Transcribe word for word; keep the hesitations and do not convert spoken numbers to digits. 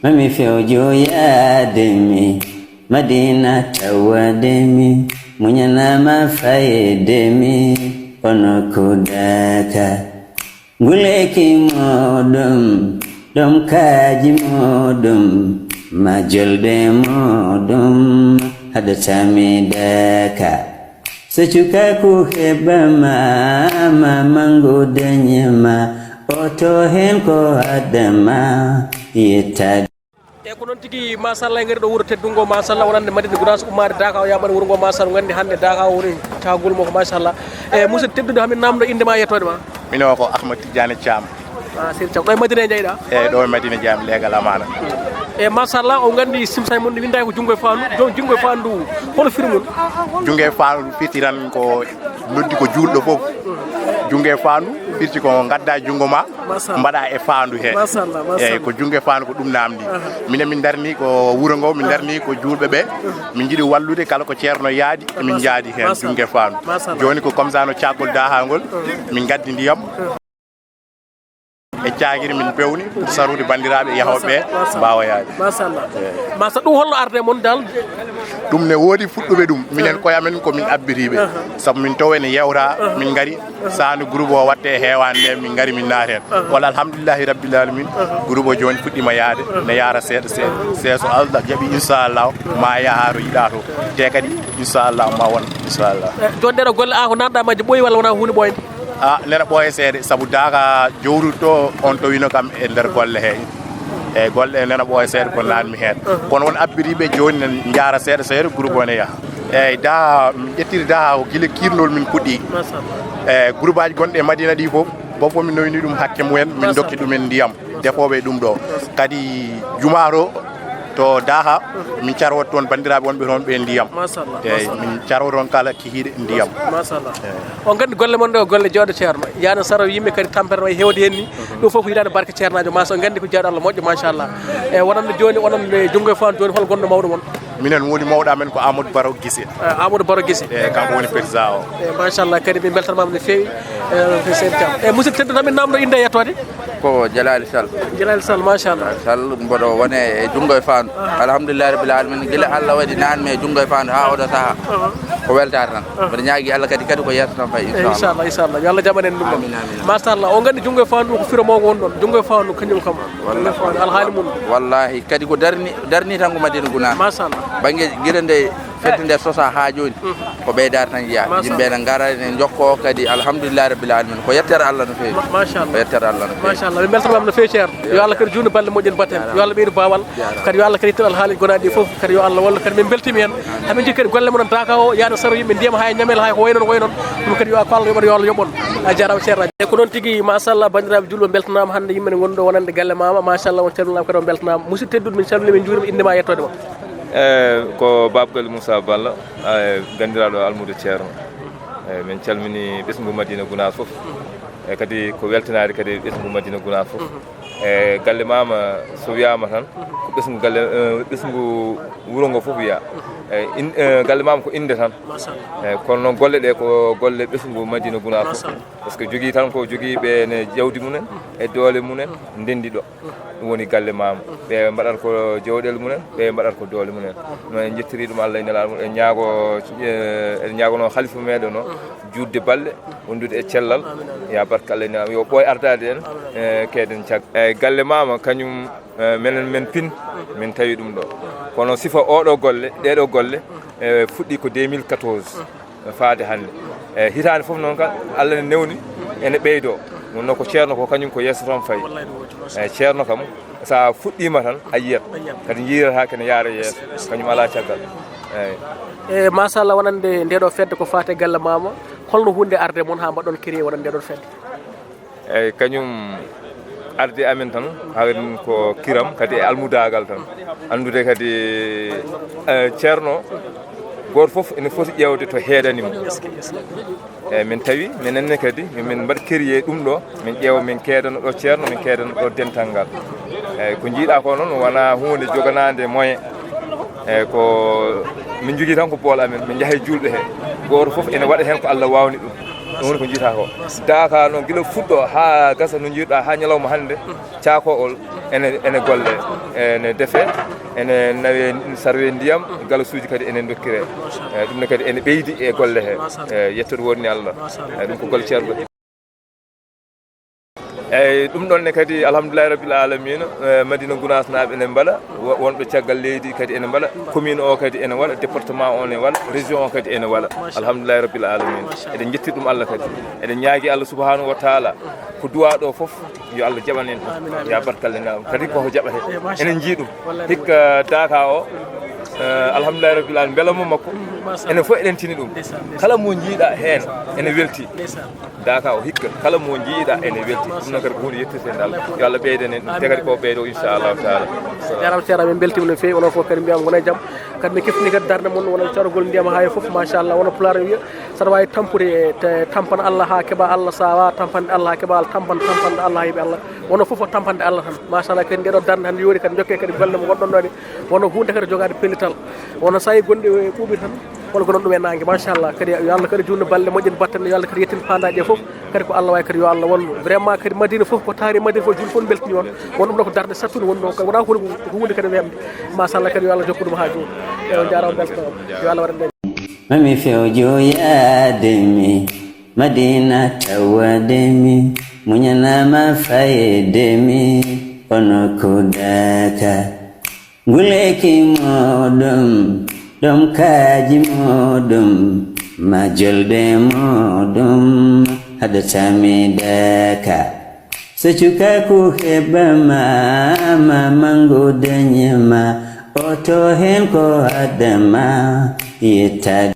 Mami fewjo yaade mi, Madina tawade mi, muñanama fayde mi, kono kudaka. Nguleki muɗum, ɗum kaaji muɗum, ma jolde muɗum, haɗata mi daka. So cukaku heɓama, ma mangu dañema, oto hen ko haɗama yettade. E ko noon tigi, machallah, en ngari ɗo wuro teddungo, machallah, wonande Madina Gounass, ummaade Daka o yaaɓani wuro ngo, machallah, nganndi hannde Daka o woni cahgol mo ko, machallah. E musidɗo teddude, hamin namdo innde ma e yettoode ma? Mino ko Ahmad Tidiane Thiam. Ah, Seydi Thiam. Ɗo e Madina e jeyɗa? Eyi, ɗo e Madina jeymi, leegal amaana. E machallah, o nganndi simsay mon windaay ko junngo e faandu, donc junngo e faandu, holo firi mum? Junngo e faandu firti tan ko noddi ko juulɗo fof. Junngo e faandu firti ko ngadda junngo ma, machallah, mbaɗa e faandu he. Machallah, machallah. Eyi, ko junngo e faandu ko ɗum namdi. Aha. Minen min darni ko wuro ngo, min darni ko juulɓe ɓe. Min njiɗi wallude kala ko ceerno yaadi, min njaadi heen, machallah, junngo e faandu. Machallah. Jooni ko comme ça no cahgol Daka ngol, min ngaddi ndiyam. E caagiri min pewni pour sarude banndiraaɓe yahooɓe ɓe, machallah, mbaawa yaade. Machallah. Eyi. Machallah, ɗum holno arde mon dal? Ɗum ne woodi fuɗɗuɓe ɗum. Minen koye amen ko min abbitiiɓe. Aha. Sabu min taw ene yewta, aha, min ngari. Saani groupe o watte e heewaande nde, min ngari min naati heen. Aha. Walla alhamdulillahi rabbil alamin, aha, groupe o jooni fuɗɗiima yaade, aha, ne yaara seeɗa seeɗa. Seeso Allah jaɓi, inchallah, ma yaha to yiɗa to. Te kadi, inchallah, ma won, inchallah. E, jooni ɗeɗo golle, a ko nanɗa majje ɓooyi walla wona huunde ɓooyde? A, nena ɓooya seeɗa, sabu Daka jowruɗo on tawino kam e nder golle he. E golle e nena ɓooya seeɗa ko nanmi heen. Aha. Kono won abbitiiɓe jooni ne njaara seeɗa seeɗa, groupe o ne yaha. Eyi, Daka, min ƴettiri Daka ko gila kiirnol min puɗɗi. Machallah. E groupe aji gonɗi e Madina ɗi fof, fof fof min nawini ɗum hakke mumen, min, machallah, dokki ɗumen ndiyam, machallah, defooɓe ɗum ɗo. Machallah. Kadi juma to, to Daka, min carwata toon banndiraaɓe wonɓe toon ɓe ndiyam. Machallah, eyi, machallah, min carwa toon kala kikiiɗe ndiyam. Machallah. Eyi. On nganndi golle mon ɗe ko golle jooɗo ceerno. Yaano saro yimɓe kadi tampere way hewde heen ni. Ɗum fof ko yiɗaade barke ceernaajo, machallah, nganndi ko jeyɗo Allah moƴƴo, machallah. E wonande jooni, onon e junngo e faandu jooni, hol gonɗo mawɗo mon? Minen woni mawɗo amen ko Amadou Baro Guissé. Eh, Amadou Baro Guissé. Eyi, kanko woni président o. Eyi, machallah, kadi min mbeltanmaama no feewi. Eyi, seydi Thiam. Eyi, musidɗo tedduɗo, min namdo innde e yettoode? Ko Jalali Sall. Jalali Sall, machallah. Sall, mboɗo wone e junngo e faandu. Aha. Alhamdulillahi rabbil alamin, gila Allah waɗi nanmi e junngo e faandu haa oɗo sahaa. Aha. Ko weltaare tan. Aha. Mboɗo ñaagi Allah kadi, kadi ko yeeso tan fayi, inchallah. Inchallah, inchallah. Yo Allah jaɓan en ɗum ɗon. Amin, amin. Machallah, o nganndi junngo e faandu ko firo mawɗo won ɗon. Junngo e faandu kañum kam. Wallahi. Junngo e faandu, alhaali mum. Wallahi, kadi ko darni, darni tan ko Madina Gounass. Machallah. Bannge gila nde fedde nde sosa haa jooni, mhm, ko ɓeydaade tan jeyaa. Machallah. Yimɓe ne ngara, ne njokkoo kadi, alhamdulillahi rabbil alamin. Ko yettere Allah no feewi. Ma-, machallah. Ko yettere Allah no feewi. Machallah. Min mbeltanaama no feewi, ceerno. Yo Allah kadi juutnu balɗe moƴƴe, batten. Jaaraama. Yo Allah ɓeydu baawal. Jaaraama. Kadi yo Allah kadi yettin alhaali gonaaɗi ɗi fof. Kadi yo Allah wallu kadi, min mbeltiima heen. Amin. Hamin njiɗi kadi golle mon Daka o, yaade saro yimɓe ndiyam haa e Ñamel, haa ko wayi noon, wayi noon. Ɗum kadi yo ko Allah yoɓan, yo Allah yoɓon. A jaaraama, ceerno. E ko noon tigi, machallah, banndiraaɓe juulɓe, mbeltanaama hannde yimɓe ne ngonɗo wonande galle maama. Machallah, on calminaama kadi, on mbeltanaama. Musidɗo tedduɗo, min calminii, min njuuriima, innde ma e yettoode ma? Eyi, ko Baaba Galle Moussa Balla, eyi, ganndiraaɗo Almuudo Ceerno. Eyi, min calminii ɓesngu Madina Gounass fof. Eyi, kadi ko weltanaade kadi ɓesngu Madina Gounass fof. Mhm. Eyi, galle maama, so wiyaama tan, ko ɓesngu galle, eh, ɓesngu wuro ngo fof wiyaa. Mhm. Eyi, in-, eh, galle maama ko innde tan. Machallah. Eyi, kono noon golle ɗe ko golle ɓesngu Madina Gounass fof. Machallah. Par ce que jogii tan ko jogiiɓe ne jawdi mumen, e doole mumen, ndenndi ɗo. Ɗum woni galle maama. Ɓe mbaɗata ko jawɗeele mumen, ɓe mbaɗata ko doole mumen. No en njettiri ɗum Allah e nelaaɗo mum, en ñaago, eh, en ñaagono halifa meɗen o, juutde balɗe, wondude e cellal. Ya barke Allah e nelaaɗo, yo ɓooy ardaade en, eh, keeden caggal. Eyi, galle maama, kañum, eh, menen men pin, min tawi ɗum ɗo. Kono sifa oɗo golle, ɗeɗo golle, eh, fuɗɗi ko deux mille quatorze. Faade hannde. E hitaande fof noon kala, Allah ne newni, ene ɓeydoo. Ɗum noon ko ceerno ko, kañum ko yeeso tan fayi. Wallaay ɗum woni, machallah. E ceerno kam, so a fuɗɗiima tan, a yiyat. A yiyat. Kadi njiirata kene yaara yeeso. Kañum alaa caggal. Eyi. E machallah, wonande nde ɗo fedde ko faate galle maama, holno huunde arde mon haa mbaɗɗon créé wonande nde ɗo fedde? Eyi, kañum arde amen tan, hawren ko kiram, kadi e almudaagal tan. Anndude kadi, eh, ceerno, gooto fof ene foti ƴeewde to heedani mo. Eyi, min tawi, minen ne kadi, min mbaɗ kériyee ɗum ɗo, min ƴeewa, min keedana ɗo ceerno, min keedana ɗo dental ngal. Eyi, ko njiiɗaa ko noon, wonaa huunde joganaande moyen. Eyi, ko min njogii tan ko bool amen, min njaha e juulɓe he. Gooto fof ene waɗa heen ko Allah waawni ɗum. Ɗum woni ko njiitaa ko. Daaka noon gila fuɗɗo haa gasa no njiiɗaa haa ñalawma hannde, caakoowol ene, ene golle, ene defe, ene nawe sarwe ndiyam, galasuuji kadi ene ndokkiree. Eh, ɗum ne kadi ene ɓeydi e golle he. Eh, yettoode woodni Allah. Eh, ɗum ko golle ceerɗo. Eyyi, ɗum ɗon ne kadi, alhamdulillahi rabbil alamina, eh, Madina Gunaas naaɓe ene mbaɗa, wo-, wonɓe caggal leydi kadi ene mbaɗa, commune o kadi ene waɗa, département o ne waɗa, région o kadi ene waɗa. Alhamdulillahi rabbil alamina. Eɗen njetti ɗum Allah kadi. Eɗen ñaagi Allah subhanahu wa taala, ko duwa ɗo fof, yo Allah jaɓan en ɗum. Ya barkalle ngal. Kadi koko jaɓate. Enen njii ɗum. Hikka Daaka o, eh, alhamdulillahi rabbil alamina, mbelamo makko. Enen fof eɗen tini ɗum. Kala mo njiiɗa heen, ene welti. Daaka o hikka, kala mo njiiɗa ene welti. Ɗum noon kadi ko huunde yettirtende Allah. Yo Allah ɓeydan en ɗum. Te kadi ko ɓeydo, inchallahu taala. Jaaraama, ceerno, min mbeltiima no feewi. Onon fof kadi mbiyam wona e jam. Kadi mi keftini kadi darnde mon, wona cargol ndiyam haa e fof, machallah, wona pulaar wiya, saɗa waawi tampude, te tampan Allah haa keɓa Allah, so a waawaa tampande Allah haa keɓa Allah, tampan, tampanɗo Allah haa heɓi Allah. Wona fof ko tampande Allah tan. Machallah, kadi nde ɗo darnde hannde yoori kadi, jokke kadi golle mo goɗɗon ɗo de. Wona huunde kadi jogaade pellital. Wona sa'i gonɗi e ɓuuɓi tan. Wala ko noon ɗum e naange, machallah. Kadi yo Allah kadi juutnu balɗe moƴƴe, batte, yo Allah kadi yettin paandaaje fof. Kadi ko Allah wawi kadi, yo Allah won. Vraiment kadi Madina fof, ko taari Madina fof, julɓe fof mbeltini on. Won ɗum ɗo ko darde sattude woni ɗo, kadi wona ko huunde kadi wemde. Machallah kadi, yo Allah jokku ɗum haa juuta. Yo jaaraama, beltanaama. Yo Allah waɗan ɗum. Mami fewjo yaade mi, Madina tawade mi, muñanama fayde mi, kono ko Daaka. Nguleki muɗum, ɗomkaaji muɗum, majolɓe muɗum, haɗatami Daaka. So cukaaku heɓama, ma mangu dañema, oto heen ko haddama, yettaade.